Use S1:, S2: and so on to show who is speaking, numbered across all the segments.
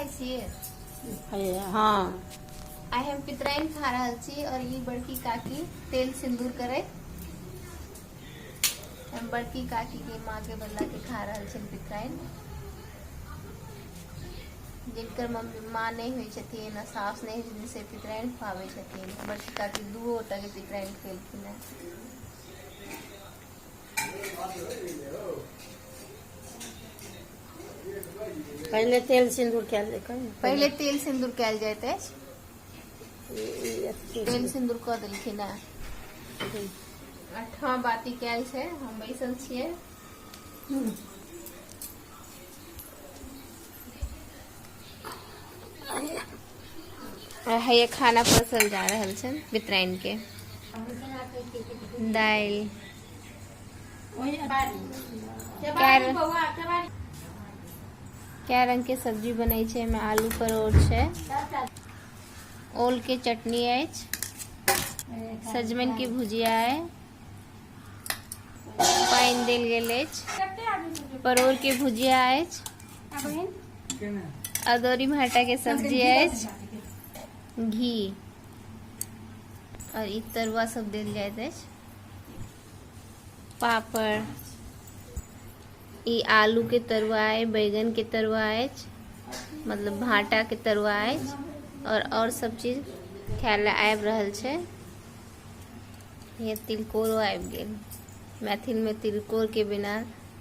S1: खाइ छियै?
S2: हाँ।
S1: आइ हम पितराइन खा रहल छी और ई बड़की काकी तेल सिंदूर करे। हम बड़की काकी के माँ के बदला के खा रहल छी पितराइन। जिनकर मम्मी माँ नहि होइ छथिन आ सास नहि होइ छथिन से पितराइन खुआबै छथिन। बड़की काकी दूओ गोटा के पितराइन खुएलखिन हेँ।
S2: पहिले तेल सिन्दूर कयल जाइ।
S1: पहिले तेल सिन्दूर कयल जाइत अछि। तेल सिन्दूर कऽ देलखिन हेँ। अठवा बाती कयल छै, हम बैसल छियै। हैया खाना परसल जा रहल छै पितराइन के। दालि कै रंग के सब्जी बनै छै, एहिमे आलू परोड़ छै, ओल के चटनी अछि, सजमनि के भुजिया है, पानि देल गेल अछि, परोड़ के भुजिया अछि, अदौरी भाटा के सब्जी अछि, घी और ई तरुआ सब देल जाइत अछि, पापड़। ई आलू के तरुआ है, बैगन के तरुआ अछि, मतलब भाटा के तरुआ अछि और सब चीज खाय लए आबि रहल छै। ये तिलकोरो आबि गेल। मैथिल में तिलकोर के बिना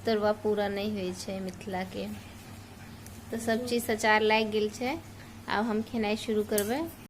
S1: तरुआ पूरा नहीं होइ छै मिथिला के। तो सब चीज सचार लागि गेल छै। आब हम खेनाइ शुरू करबै।